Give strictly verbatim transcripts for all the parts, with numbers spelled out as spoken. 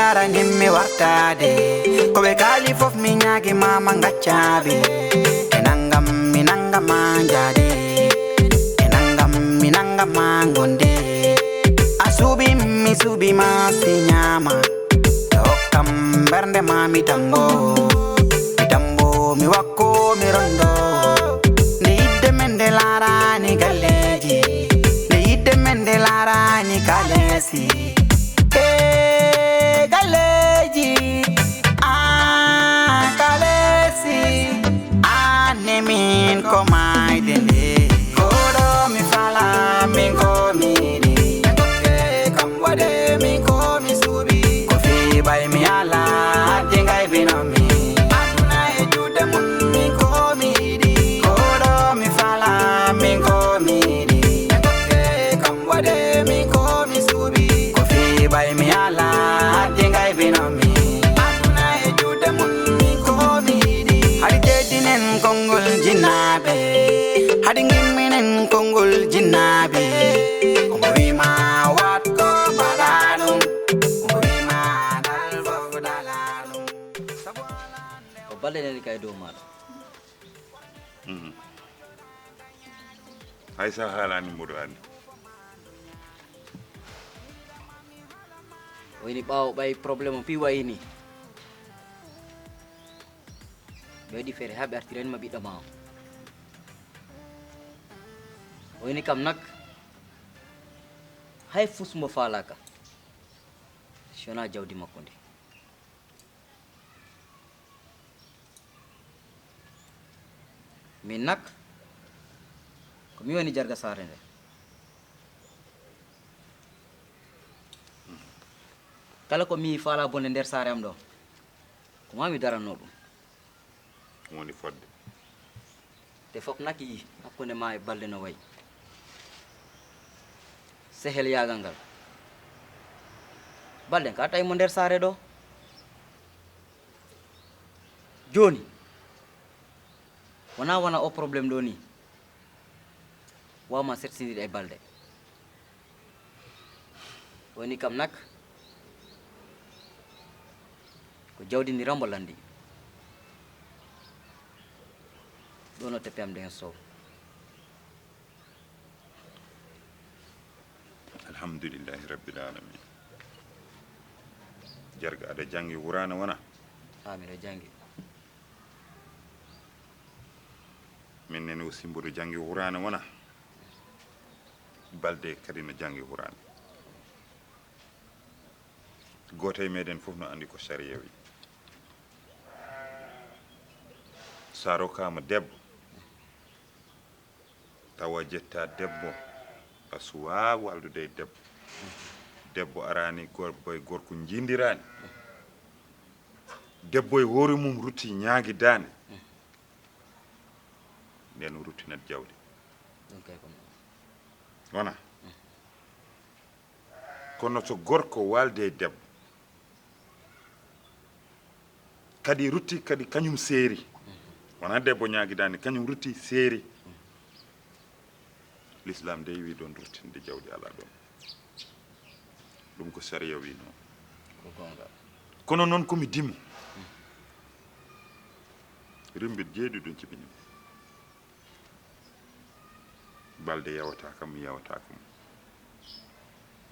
Arani mi wartaade, ko ɓe kaali fof mi ñaagi ma, ma ngaccaaɓe. E nangam mi nangama njaade, e nangam mi nangama ngonde. A suuɓi mi suuɓi ma si ñaama, e hokkam mbernde ma mi tambo. Mi tambo mi wakko mi rondo. Nde yidde men nde laarani galleeji, nde yidde men nde laarani kaleesi. E galleeji, aan kaleesi, aan ne min ko maayde nde. Koɗo mi fala, min ko mi yiɗi. Ɓe tokke kam waɗe, min ko mi suuɓi. Ko fii ɓay mi ala, haddi ngay bino mi. Aduna e juuɗe mum, min ko mi yiɗi. Koɗo mi fala, min ko mi yiɗi. Ɓe tokke kam waɗe, min ko mi suuɓi. Ko fii ɓay mi ala, haddi ngay bino mi. Aduna e juuɗe mum, min ko mi yiɗi. Hari jeddinen konngol jinnaaɓe, hari ngimminen konngol jinnaaɓe. Ko mo wi ma waɗ ko mbaɗa ɗum, ko mo wi ma dal fof dala ɗum. Sabu ala nde o balɗe nani kay dow maaɗa. Mhm. Hay sa haalani mboɗo anndi. O ini ɓaawo ɓay problème o fii wayi ni. Ɓe waɗi feere haa ɓe artirani ma ɓiɗɗo ma o. O ini kam nak, hay fus mo faalaaka, si wonaa jawdi makko ndi. Min nak, ko mi woni jarga saare nde. Kala ko mi faala bonde nder saare am ɗo, ko ma mi daranno ɗum. Ɗum woni fodde. Te fof nak yii hakkunde ma e Balde no wayi. Sehel yaagal ngal. Balde ka tawi mo nder saare ɗo. Jooni, wona wona o problème ɗo ni. Wawma settindirde e Balde. Woni kam nak, ko jawdi ndi Rambo landi. Ɗo no teppe am ɗen sow. Alhamdulillahi rabbil alamin. Jarga, aɗa janngi Quraana wona? Ha, miɗo janngi. Min nen aussi mboɗo janngi Quraana wona? Balde kadi no janngi Quraana. Gooto e meɗen fof no anndi ko sariya wi. Sa rokkaama debbo, tawa jetta debbo, a suwaa waldude e debbo. Debbo araani gorko e gorko njiindirani. Debbo e hoore mum rutti ñaagidaani. Nden o ruttinat jawdi. Ɗum kay ko noon. Wona? Kono so gorko waalde e debbo, kadi rutti kadi kañum seeri. Wona debbo ñaagidaani, kañum rutti seeri. L'islam dey wi ɗon ruttinde jawdi alaa ɗon. Ɗum ko sariya wi noon. Ko goonga. Kono noon ko mi dimo. Rimbit jeeɗiɗo ɗum cibini. Balde yawata kam, mi yawata kam.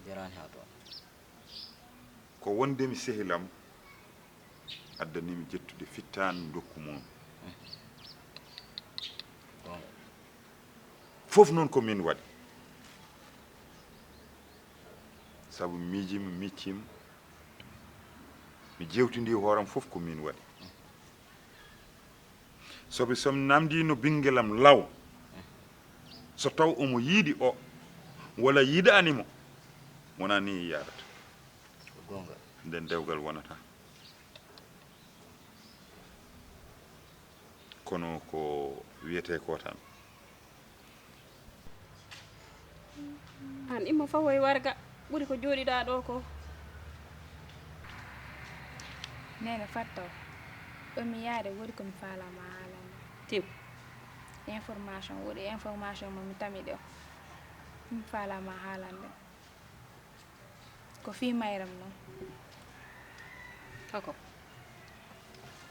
Jarani ha toon. Ko wondemi sehilam addanimi jettude fittaandu ndokku mum. Fof noon ko min waɗi. Sabu miijima, miccima, mi jewtidi hooram fof ko min waɗi. Soɓe so mi namdino ɓinngelam law, so taw omo yiɗi o, walla yiɗaani mo, wonaa ni yarata. Ko goonga. Nden dewgal wonata. Kono ko wiyetee ko tan. Aan immo fawoy warga, ɓuri ko jooɗiɗaa ɗo ko. Neene Fattaw, ɗo mi yaade woodi ko mi faalaa ma haalande. Tim. Information, woodi information mo mi tami ɗo. Mi faalaa ma haalande. Ko fii Mayram non. Ko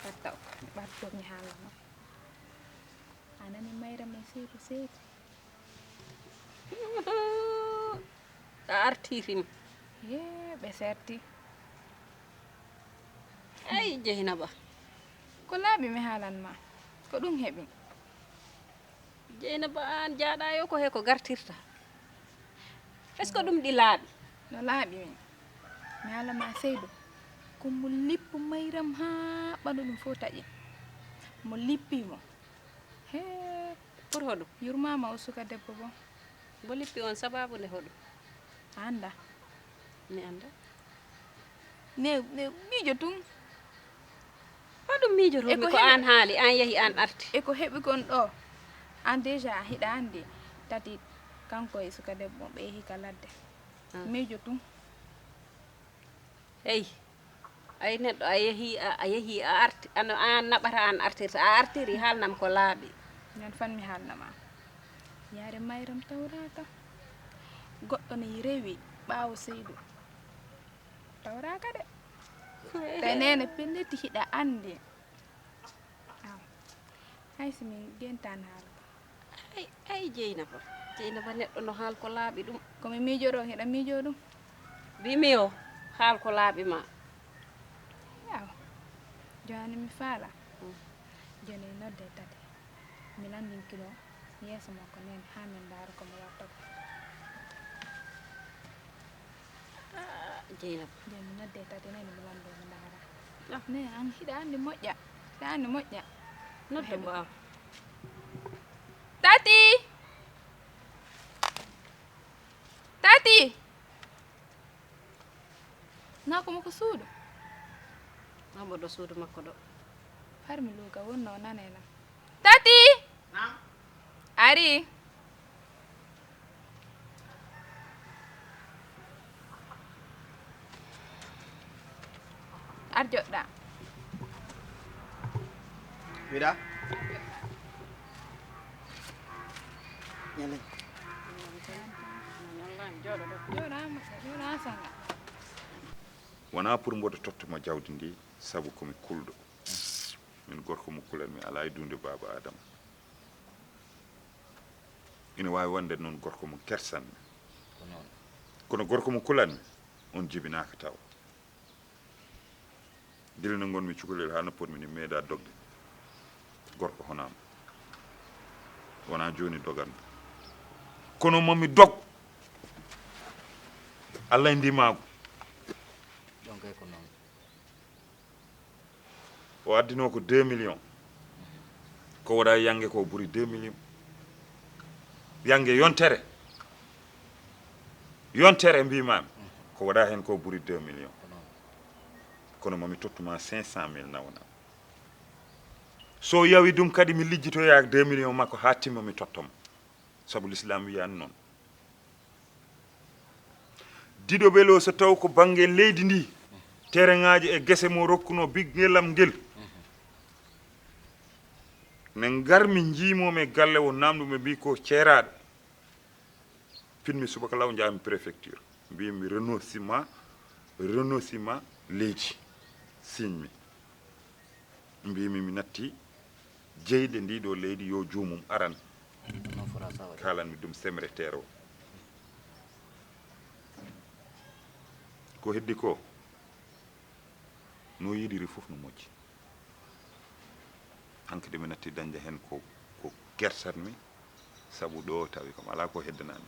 ɓatta o, ɓatto mi haala ma. A nani Mayra men Seydu Seydu? A artiitima. Yee, ɓe serti. Ay, Jeynaba. Ko laaɓi mi haalan ma? Ko ɗum heɓi? Jeynaba, aan jaaɗa yo ko he ko gartirta. Est-ce que ɗum ɗi laaɓi? No laaɓi mi. Mi haala ma Seydu. Ko mo lippu Mayram haa ɓandu ɗum fof taƴi. Mo lippi mo. Hee. Pour hoɗum? Yurmaama o suka debbo bo. Mo lippi on sababu nde hoɗum? A annda? Mi annda. Ne, ne miijo tun. Hoɗum miijotomi ko aan haali, aan yahi, aan arti. E ko heɓi kon ɗo. Aan déjà hiɗa anndi tati kanko e suka debbo ɓe yehi ka ladde. Ah. Miijo tun. Hey, ay neɗɗo a yehi, a, a yehi, a arti, ano aan naɓata aan artirta, a artiri, haalnam ko laaɓi. Nan fan mi haalna ma. Yaare Mayram tawraaka. Goɗɗo ne rewi ɓaawo Seydu. Tawraaka de. Te neene pelliti hiɗa anndi. Aw. Hay si min gentan haala. Ay, ay, Jeynaba. Jeynaba neɗɗo no haal ko laaɓi ɗum. Ko mi miijoɗo, hiɗa miijo ɗum? Mbimi yo haal ko laaɓi ma. Yaw. Jooni mi faala. Mm. Jooni nodde tati. Mi lanndinki ɗo yeeso makko nden haa min ndaara ko mi watta ko. Ah, Jeynaba. Nde mi nodde tati nani mi lanndo mi ndaara. Ah. Ne an hiɗa anndi moƴƴa. Hiɗa anndi moƴƴa. Nodde mo aw. Tati! Tati! Na ko mo ko suudu? Omo ɗo suudu makko ɗo. Far mi luuka wonno nane lan. Tati! Naam. Ari. Ar joɗɗa. Wiɗa? Ñande. Joɗa, joɗa sanga. Wonaa pour mboɗo tottuma jawdi ndi, sabu ko mi kulɗo. Min gorko mo kulanmi alaa e duunde baaba Adama. Ina waawi wonde noon gorko mo kersanmi. Ko noon. Kono gorko mo kulanmi, on jibinaaka tawa. Gila nde ngonmi cukalel haa no potmi ni, mi meeɗa dogde. Gorko honaama. Wonaa jooni doganmi. Kono mami dog. Allah e ndimaagu. Ɗon kay ko noon. O addinoo ko deux millions. Ko waɗa yange ko ɓuri deux millions. Yange yontere. Yontere mbimaami. Ko waɗa heen ko ɓuri deux millions. Kono mami tottuma cinq cent mille nawana. So yawi ɗum kadi mi lijjitoya deux millions makko haa timma mi tottoma. Sabu l'islam wiyani noon. Diɗo welo so taw ko bannge leydi ndi, tereŋaaji e gese mo rokkuno biggelam ngel. Ne ngarmi njiimo mi galle o namɗo ɓe mbi ko ceeraaɗo. Pinmi subaka law njaami préfecture. Mbimi renoncement, renoncement leydi. Signe mi. Mbimi mi natti jeyde ndi ɗo leydi yo joomum aran. Kalanmi ɗum semreteer o. Ko heddi ko, no yiɗiri fof no moƴƴi. Hankadi mi natti dañde heen ko, ko gertatmi, sabu ɗo tawi kam alaa ko heddanami,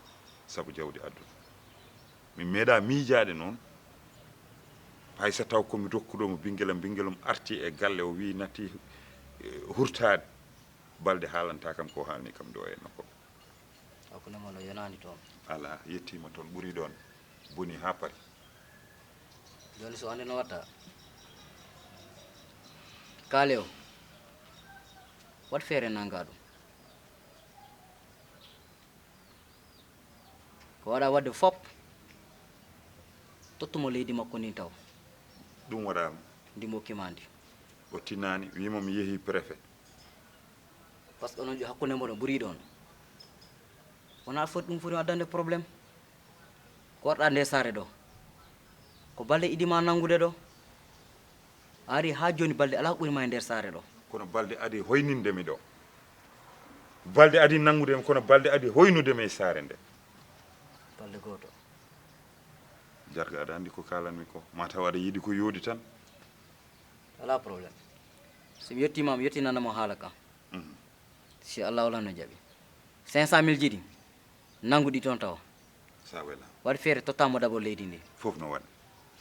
sabu jawdi aduna. Mi meeɗa miijaade noon, hay so taw ko mi rokkuɗo mo ɓinngel am, ɓinngel am arti e galle, o wii natti, eh, hurtaade, balɗe haalanta kam ko haalni kam ɗo e nokku. Hakkunde mon o yonaani toon. Alaa, yettiima toon, ɓuri ɗoon, boni haa paari. Jooni so annde no watta. Kaale o, waɗ feere nannga ɗum. Ko waɗa waɗde fof, tottumo leydi makko ndin taw. Ɗum waɗaama. Ndi mokkiima ndi. O tinaani, wiimo mi yehii préfet. Parce que onon jo hakkunde moɗon ɓuri ɗon. Wonaa foti ɗum foti addande problème. Ko warɗa nde saare ɗo. Ko balɗe iɗi ma nanngude ɗo. A ari haa jooni, Balde alaa ko ɓuri ma e nder saare ɗo. Kono Balde adi hoyninde mi ɗo. Balde adi nanngude mi, kono Balde adi hoynude mi e saare nde. Balde gooto. Jarga, aɗa anndi ko kaalanmi ko. Ma taw aɗa yiɗi ko yooɗi tan. Alaa problème. So mi yettiima, mi yettinana mo haala ka. Mhm. Si Allah wala no jaɓi. Cinq cent mille ji ɗi, nanngu ɗi toon tawa. Sa wela. Waɗ feere, totta mo d'abord leydi ndi. Fof no waɗa.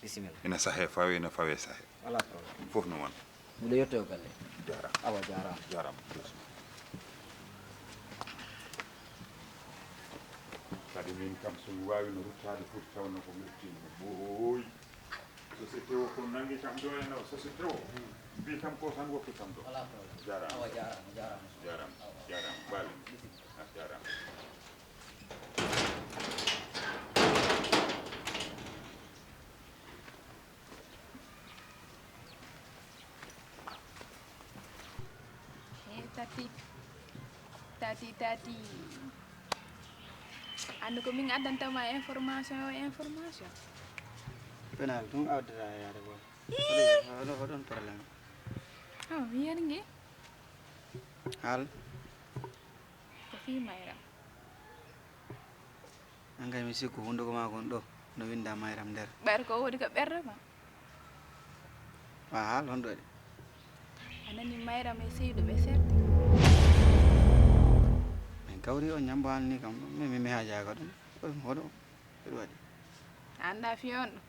Bisimilla. Ina sahe fawe, ina fawe sahe. Alaa problème. Fof no wona. Miɗo yettoyo galle. Jaaraama. Awa, jaaraama. Jaaraama. Kadi min kam, so mi waawino ruttaade, foti tawnoo ko mi ruttiima. Ɓooy. Sose tewo ko nangi kam ɗo e no, sose tewo. Mbi kam ko tan woppi kam ɗo. Alaa problème. Jaaraama. Awa, jaaraama, jaaraama. Jaaraama. Awa. Jaaraama. Baale. Bisimilla. Ah, jaaraama. He, Tati. Tati, Tati. Anndi ko min addanta ma information o information. Penal tun awdata yaade gol. Ii! Hoɗo, hoɗon problème. Oh, mi yeri nge. Haal. Ko fii Mayram. An kay mi sikku hunduko ma kon ɗo no winda Mayram nder. Ɓayri ko woni ko ɓernde ma. Wa haal honɗo waɗi? A nani Mayram e Seydu ɓe serti. Min kawri on ñambo an ni kam ɗum. Min mi haajaaka ɗum. Ko ɗum hoɗo ɗum waɗi? A annda fii on ɗum?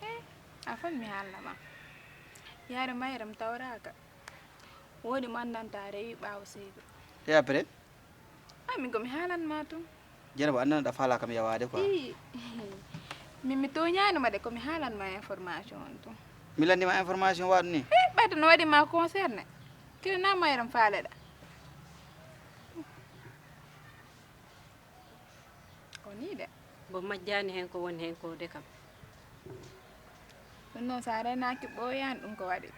Eh, a fon mi haalna ma. Yaare Mayram tawraaka. Woni mo anndanta rewi ɓaawo Seydu. Et après? Ah, min ko mi haalan ma tun. Jeynaba, annda no ɗa faalaa kam yawaade quoi. Ii, min mi tooñaani ma de, ko mi haalan ma information on tun. Mi lanndii ma information waaɗu ni? Eh, ɓayde no waɗi ma concerné. Kiri na Mayram faaleɗa. Ko nii de. Mbo majjaani heen ko woni heen ko de kam. Ɗum noon, so a reenaaki ɓooyaani ɗum ko waɗi.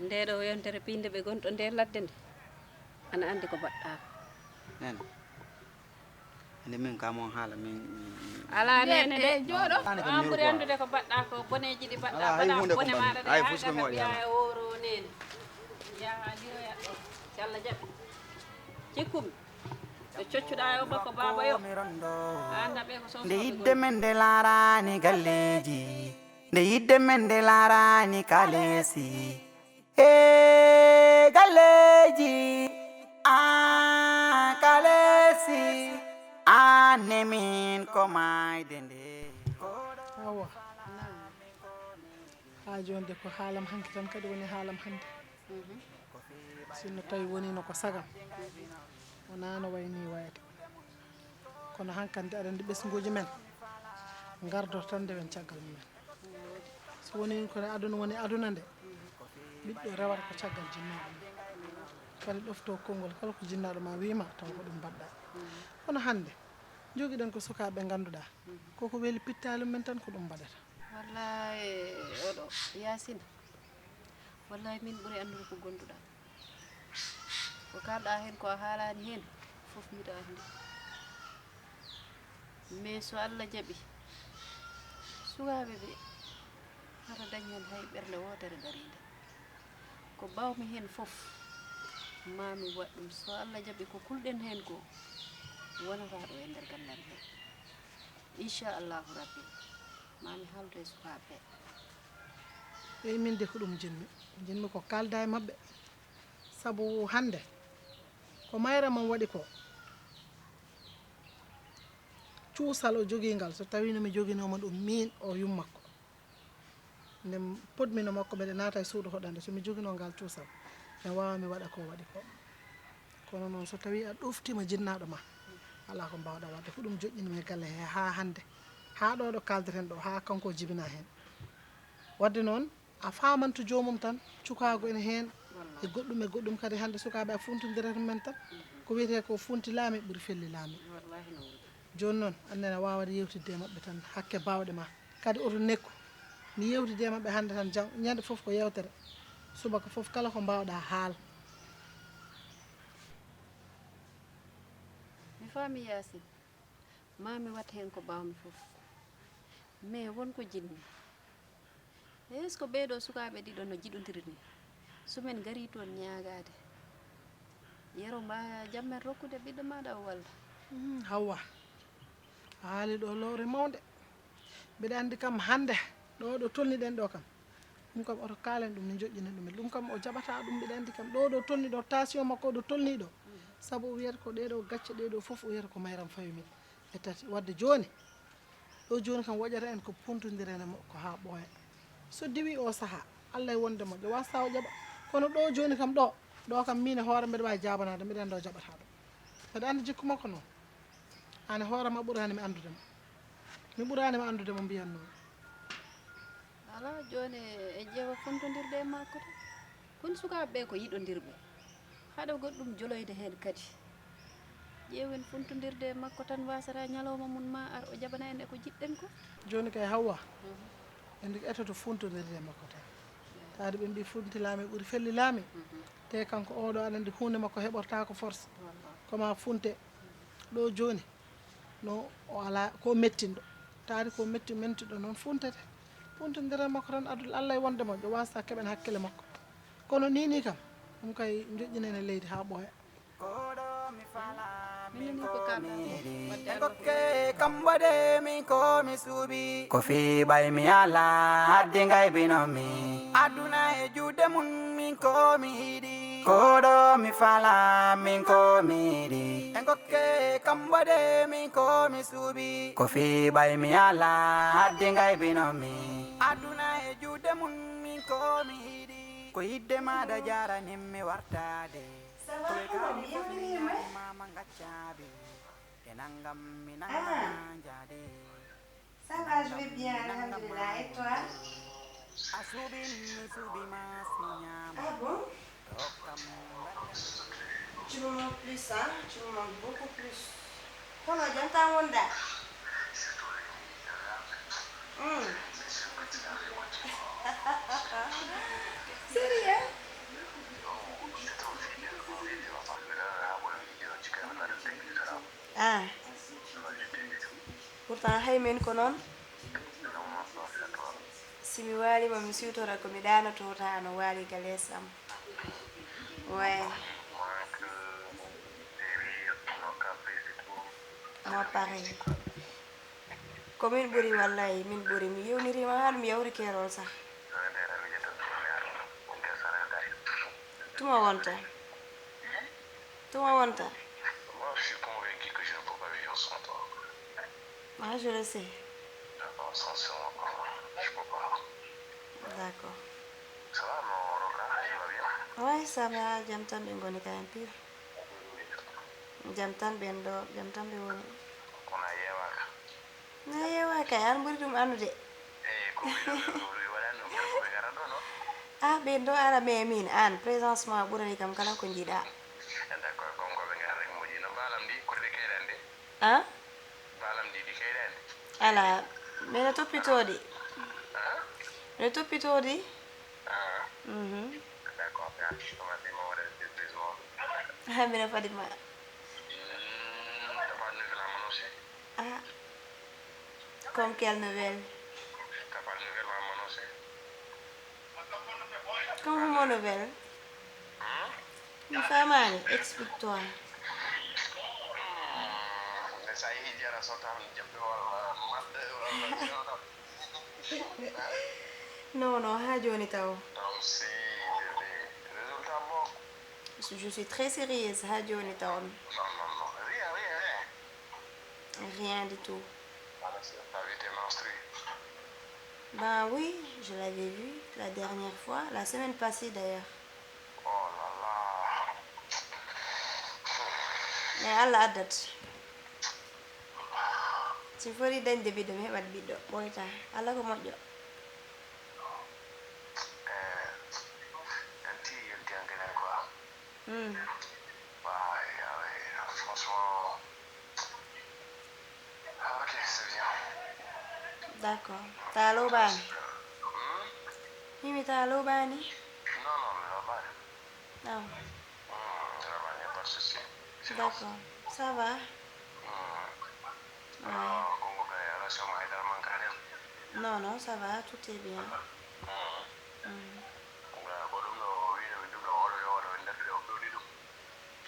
Ndee ɗoo yontere piinde ɓe gonɗo nder ladde nde, ana anndi ko baɗɗaa. Nene. Ande min kam on haala min, min, min. Alaa nene de. Jooɗo. An kam ɓuri anndude ko baɗɗaa ko, boneeji ɗi mbaɗɗaa, mbaɗaa bone maaɗa de, haa gasa mbiyaa e woro nene. Yaha liroya ɗo. Si Allah jaɓi. Cikkumi. Ɓe coccuɗaa yo bakko baaba yo. A annda ɓe ko soso. Nde yidde men nde laaraani galleeji, nde yidde men nde laaraani kaleesi. E galleeji, a kaleesi, an e min ko maayde nde. Awa. Haa jooni de ko haalam hanki tan kadi woni haalam hannde. Sinno tawi wonino ko sagam, wonaa no wayi ni wayata. Kono hankandi aɗa anndi ɓesnguuji men ngardor tan ndewen caggal mumen. So woni ko ne aduna woni aduna nde, ɓiɗɗo rewata ko caggal jinnaaɗo mum. Kadi ɗofto konngol kala ko jinnaaɗo ma wiima taw ko ɗum mbaɗɗa. Kono hannde, njogiɗen ko sukaaɓe ngannduɗaa, koko weli pittaali mumen tan ko ɗum mbaɗata. Wallaay, oɗo Yaasin, wallaay min ɓuri anndude ko gonduɗaa. Ko kaalɗaa heen ko a haalaani heen, fof miɗo anndi. Mais so Allah jaɓi, sukaaɓe ɓe hata dañ heen hay ɓernde wootere dariinde. Ko mbaawmi heen fof, maa mi waɗ ɗum. So Allah jaɓi, ko kulɗen heen ko wonata ɗo e nder ganngal hee. Inchallahu Rabbi, maa mi haaldu e sukaaɓe ɓe. Eyi, min de ko ɗum njiɗmi. Njiɗmi ko kaalda e maɓɓe. Sabu hannde, ko Mayra Mam waɗi ko, cuusal o jogii ngal, so tawiino mi joginooma ɗum miin o yummakko. Nde potmi no makko, mbeɗa naata e suudu hoɗande, so mi joginoo ngal cuusal, mi waawaa mi waɗa ko waɗi ko. Kono noon, so tawii a ɗoftiima jinnaaɗo ma, alaa ko mbaawɗaa waɗde. Ko ɗum joƴƴinmi e galle hee haa hannde, haa ɗo ɗo kaaldeten ɗo, haa kanko o jibinaa heen. Waɗde noon, a faamanto joomum tan, cukaagu ene heen, e goɗɗum e goɗɗum kadi. Hannde sukaaɓe a funtindirat men tan, ko wiyetee ko funti laami ɓuri felli laami. Jooni noon, aan nene a waawat yeewtidde e maɓɓe tan hakke baawɗe ma. Kadi oto nekku, mi yeewtidde e maɓɓe hannde tan, jam-, ñande fof ko yeewtere, subaka fof kala ko mbaawɗaa haal. Mi faami Yaasin, maa mi waɗ heen ko mbaawmi fof. Mais won ko njiɗmi. Est-ce que ɓeeɗo sukaaɓe ɗiɗo no jiɗondiri ni? So min ngarii toon ñaagaade, Yero, mbaawaa jammen rokkude ɓiɗɗo maaɗa o walla? Hmm, Hawwa, a haali ɗo lowre mawnde. Mbiɗa anndi kam hannde ɗo ɗo tolniɗen ɗo kam, ɗum kam oto kaalen ɗum, ne njoƴƴina ɗum. Ɗum kam o jaɓataa ɗum, mbiɗa anndi kam ɗo ɗo tolni ɗo, tension makko ɗo tolni ɗo. Sabu o wiyata ko ɗee ɗo gacce ɗee ɗo fof o wiyata ko Mayram Fawi min. Ɓe tati. Wadde jooni, ɗo jooni kam waɗata en ko puntondirene mo ko haa ɓooya. So diwi o sahaa, Allah e wonde moƴƴo, wasa o jaɓa. Kono ɗo jooni kam ɗo, ɗo kam min e hoore mbeɗa waawi jaabanaade, mbiɗa anndi o jaɓataa ɗum. Mbeɗa anndi jikku makko noon. Aan e hoore ma ɓuraani mi anndude mo. Mi ɓuraani ma anndude mo mbiyan noon. Alaa, jooni en ƴeewa funtondirde e makko tan. Kun sukaaɓe ɓe ko yiɗondirɓe. Haɗa goɗɗum joloyde heen kadi. Ƴeewen funtondirde e makko tan, wasata ñalawma mum ma ar o jaɓana en e ko jiɗɗen ko. Jooni kay Hawwa, en etoto funtondirde e makko tan. Taade ɓe mbii funti laami ɓuri felli laami. Te kanko oɗo aɗa anndi huunde makko heɓortaako force. Ko ma funte. Ɗo jooni no o alaa ko mettinɗo. Taade ko metti, mentuɗo noon funtete. Funtondira makko tan adul Allah e wonde moƴƴo, wasa keɓen hakkille makko. Kono ni ni kam, ɗum kay njoƴƴinen e leydi haa ɓooya. Koɗo mi fala, min ko mi yiɗi. En kokke kam waɗe min ko mi suuɓi. Ko fii ɓay mi ala haddi ngaybino mi. Aduna e juuɗe mum min ko mi yiɗi. Koɗo mi fala, min ko mi yiɗi. En kokke kam waɗe min ko mi suuɓi. Ko fii ɓay mi ala haddi ngaybino mi. Aduna e juuɗe mum min ko mi yiɗi. Ko yidde maɗa jaranim mi wartade. Ça va, Hawwa, mi yewtiriima. Mama ngaccaɓe. E nangam mi nangam jaade. Ça va, je vais bien, alhamdulillah. Et toi? A suuɓin mi suuɓi ma si ñaama. Ah bon? Rokkam. Tu me manques plus, hein? Tu me manques beaucoup plus. Kono jam tan wonda? Hmm. Sérieux? Ah. Pourtant hay min ko noon. Si mi waali ma mi siwtora ko mi ɗaanoto tan ano waali gales am. Ouais. Moi pareil. Ko min ɓuri wallahi, min ɓuri. Mi yewniriima haa ɗum yawri keerol sah. Tuma wonta? Tuma wonta? Moi, je suis convaincu que je ne peux pas vivre sans toi. Ah, je le sais. Ah, sincèrement, je peux pas. D'accord. Ça va, non, Roca, tu vas bien? Oui, ça va, jam tan ɓe ngoni ka en pire. Jam tan ɓen ɗo, jam tan ɓe woni. Kono a yeewaaka? Mi yeewaaka kay, an ɓuri ɗum annude. Eyi, ko mi ɗo, mi ɗo, mi waɗani ɗum, ko ɓe ngara ɗo, no? Ah, ɓen ɗo ara, mais min, an, présence ma ɓurani kam kala ko njiɗa. D'accord, comme ko ɓe ngara rek moƴƴi. No mbaalam ndi, ko ɗe kayɗan de? Ah? Mbaalam ndi, ɗi kayɗan de? Ala, mino toppitoo ɗi. Ah? Mino toppitoo ɗi. Ah. Mhm. D'accord, merci, merci, mo waɗa surprise mo. Ah, mino fadi ma. Mm, t'as pas de nouvelle à m'annoncer? Ah. Comme quelle nouvelle? T'as pas de nouvelle à m'annoncer? Comme mon nouvelle? Hmm? Mi faamaani, explique-toi. Hmm, nde sa yehi jara so tan jaɓɓe walla madde walla. Non, non, haa jooni taw. Taw si, bébé. Résultat boobu. Je suis très sérieuse, haa jooni taw. Non, non, non. Rien, rien, rien. Rien du tout. T'as vu tes menstrues? Ben oui, je l'avais vu la dernière fois, la semaine passée d'ailleurs. Oh là là. Mais Allah addat. Si mi foti dañde ɓiɗɗo, mi heɓat ɓiɗɗo, ɓooyta. Allah ko moƴƴo. Eh, en ti yonti an genen quoi. Hmm. Bah, ah ouais, franchement. Ah, ok, c'est bien. D'accord. Ta looɓaani? Hmm? Mimi, ta looɓaani? Non, non, mi looɓaani. Ah. Hmm, vraiment, y a pas de souci. Sinon? D'accord. Ça va? Hmm. Ouais. Alors, Congo, ben, relation ma, elle manque à rien. Non, non, ça va, tout est bien. Mm. Ko ɗum ɗo o wiino min ɗum ɗo oɗo yo oɗo en dardude o fewni ɗum.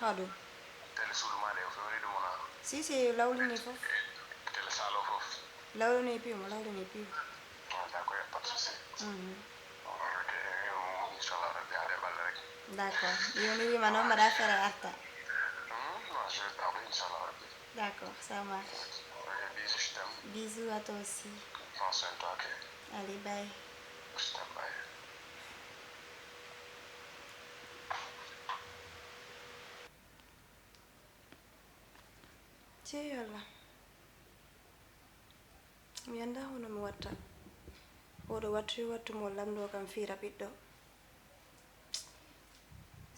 Hoɗum? Tele suudu ma nde o fewni ɗum wona? Si, si, lawlini fof. Tele salo fof. Lawlini piw mo, lawlini piw. Ah, d'accord, y a pas de souci. Mhm. Ok, inchallah rabbi haɗe balle rek. D'accord. Yonirima noon mbaɗa feere arta. Hmm, non, je vais pas, inchallah rabbi. D'accord, ça marche. Ok, bisous, je t'aime. Bisous à toi aussi. Prends soin de toi, ok. Allez, bye. Je t'aime, bye. Cey Allah. Mi annda hono mi watta. Oɗo wattu yo wattu mo lamndo kam fiira ɓiɗɗo.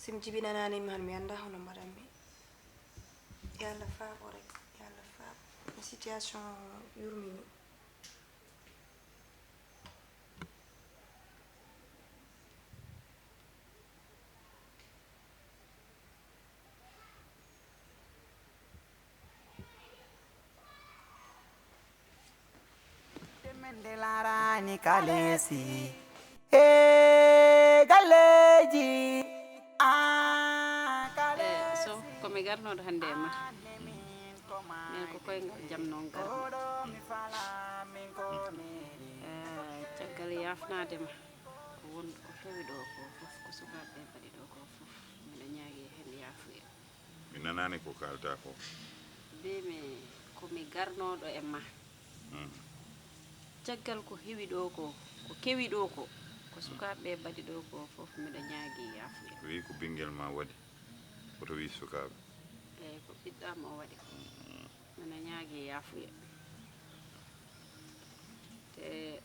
Si mi jibinanaani mi han mi annda hono mbaɗanmi. Yo Allah faabo rek, yo Allah faabo. Mi situation yurmini. Mende larani kalesi e galleji a kalesi. So ko mi garnoɗo hannde e ma, min ko koyngal jam noon garmi. Eh, caggal yafnaade ma, ko won ko heewi ɗo ko fof, ko sukaaɓe ɓe mbaɗi ɗo ko fof, miɗo ñaagi heen yaafuya. Mi nanaani ko kaaldaa ko. Mbiymi ko mi garnooɗo e ma. Mm. Caggal ko heewi ɗo ko, ko kewi ɗo ko, ko sukaaɓe ɓe mbaɗi ɗo ko fof, miɗo ñaagi yaafuya. Wi ko ɓinngel ma waɗi, koto wi sukaaɓe? Eeyi, ko ɓiɗɗo am o waɗi ko. Mm. Miɗo ñaagi yaafuya. Te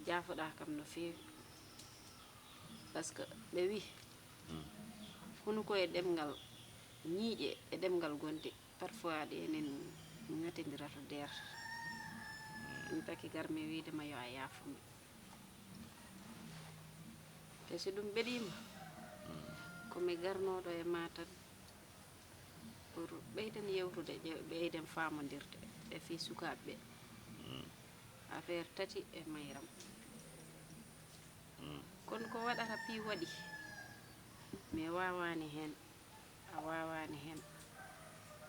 jaafoɗaa kam no feewi. Par ce que ɓe wi, mm, hunuko e ɗemngal, ñiiƴe e ɗemngal gonɗe, parfois ɗe enen ŋatindira to deer. Ɗum taki garmi wiide ma yo a yaafo mi. Te so ɗum ɓeɗiima, mm, ko mi garnooɗo e ma tan pour ɓeyden yewtude, ƴe-, ɓeyden faamondirde e fii sukaaɓe ɓe. Mm. Affaire tati e mayram. Mm. Kono ko waɗata pii waɗi, mi waawaani heen, a waawaani heen.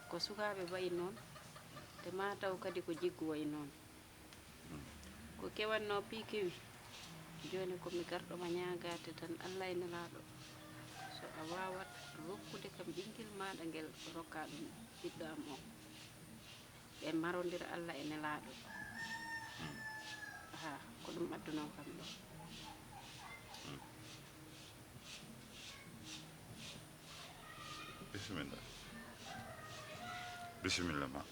Ko sukaaɓe mbayi noon, te maa taw kadi ko jiggu wayi noon. Mm. Ko kewannoo pii kewi. Jooni ko mi garɗo ma ñaagaade tan, Allah e Nelaaɗo. So a waawat rokkude kam ɓinngel maaɗa ngel, rokkaa ɗum ɓiɗɗo am o. Ɓe marondira Allah e Nelaaɗo. Mm. Aha, ko ɗum adduno kam ɗo. Mm. Bisimilla. Bisimilla ma.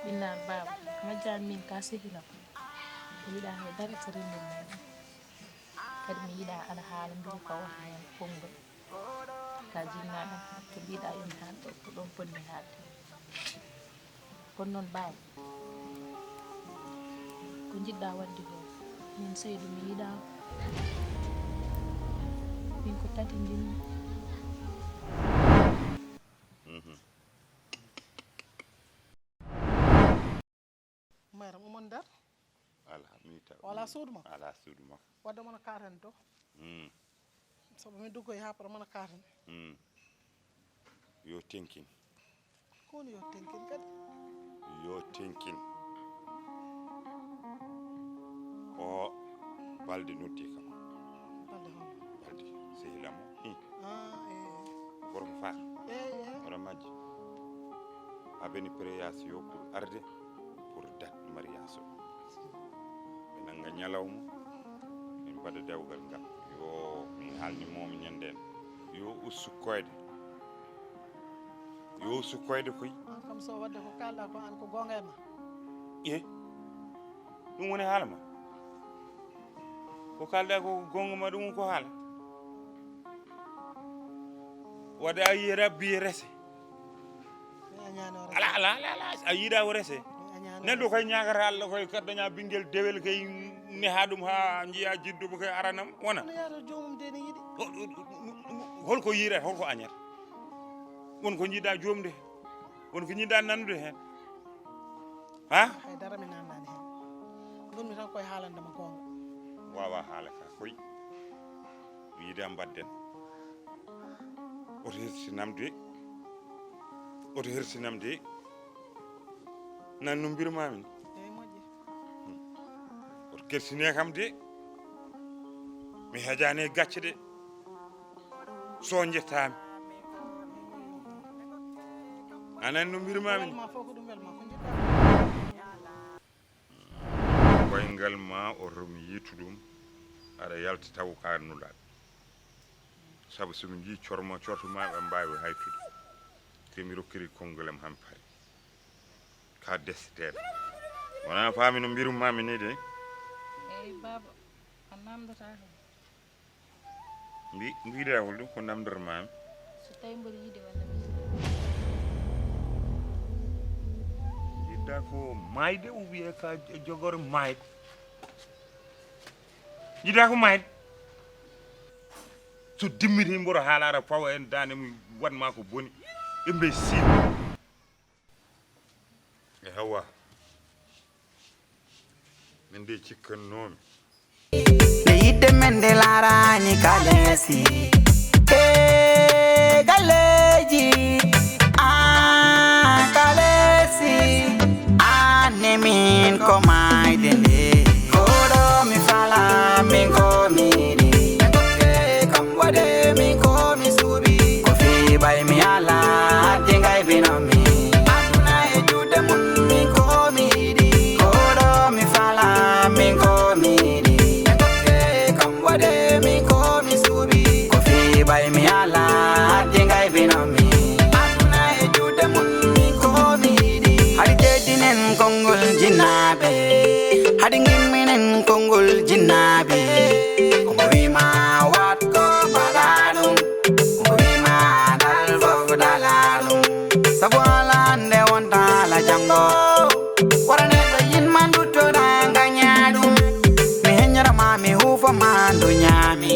Inna baaba, majjaan min ka sehila ko. Mi yiɗa hay dara ko renndin meɗen. Kadi mi yiɗa alhaala ndu ka wona heen konngol. Ka jinnaɗo, ko mbiɗa yomi haalde, ko ɗon ponmi haalde. Kono noon baaba, ko njiɗɗa waɗde ko, min Saydu mi yiɗa. Min ko tati njiɗmi. Mhm. Mayram, omon nder? Alaa, mi ta-, wala suudu ma? Alaa suudu ma. Wadde omona kaatan to. Mm. Sabu min duggoy haa para omona kaatan. Mm. Yo tenkin. Ko woni yo tenkin kadi? Yo tenkin. O Balde noddi kam. Balde hono? Balde, sehil am o. Hmm. Ah, eh. Gorko Faal. Eh, eh. Hono majji. Abeni préyas yo pour arde, pour date mariage o. Ɓe nannga ñalawma, min mbaɗa dewgal ngal. Yo, min haalni moomi ñande en. Yo ustu koyɗe. Yo ustu koyɗe koy. An kam so wadde ko kalɗa ko an ko goonga e ma. E? Ɗum woni haala ma? Ko kalɗa ko goonga ma, ɗum ko haala? Wadde a yiyata biye rese. Mi añaano rese. Ala, ala, ala, ala, a yiɗa o rese. Mi añaano rese. Neɗɗo koye ñaagata Allah koye kadi daña ɓinngel dewel kay neha ɗum ha njiya jidduɓe koye aranam wona. Kono yaata joomum de ne yiɗi. O, o, o, o, holko yiɗata, holko añata? Won ko jiɗɗa joomde heen, won ko jiɗɗa nanude heen. Ha? Hay dara mi nanndani heen. Ngonmi tan koye haalande ma goonga. Wawa haala ka koy. Mi yiɗa mbaɗden. Oto hersinam de. Oto hersinam de. Nan no mbirmami ni. Eyi moƴƴi. Oto kersine kam de. Mi hejani e gacce de. So jettami. Anan no mbirmami ni. Welma fof ko ɗum welma ko jiɗɗa. Koyngal ma oto mi yittu ɗum. Aɗa yalta taw ka nulaɗo. Sabu somi jii cormo corto ma ɓe mbawi haytude. Te mi rokkiri konngol am han pari. Ka desdere. Wona faami no mbirum mami ni de. Eyi baaba, a namdata kam. Mbi mbiɗa hol ɗum ko namdor mami. So tawi mboɗo yiɗi walla mi yiɗi. Jiɗɗa ko mayde ou bien ka jogor mayde. Jiɗɗa ko mayde. So dimmiti mboɗo haalata fawa en dande mi waɗma ko boni. Imbécile. E hawa. Min de cikkannoomi. Nde yidde men nde laaraani kaleesi e galleeji. Aan kaleesi, aan ne min ko maayde nde. Koɗo mi fala min ko mi yiɗi. Tokke kam waɗe min ko mi suuɓi. Ko fii ɓay mi ala addi ngay bino mi. Aduna e juuɗe mum min ko mi yiɗi. Koɗo mi fala min ko mi yiɗi. Tokke kam waɗe min ko mi suuɓi. Ko fii ɓay mi ala addi ngay bino mi. Aduna e juuɗe mum min ko mi yiɗi. Hari teddinen konngol jinnaaɓe. Hari ngimminen konngol jinnaaɓe. Ko mo wima wat ko mbaɗa ɗum. Ko mo wima dal fof dala ɗum. Sabu ala hannde wonta ala janngo. Wara neɗɗo yinma duttoɗa gaña ɗum. Mi heññoroma mi huufoma duñami.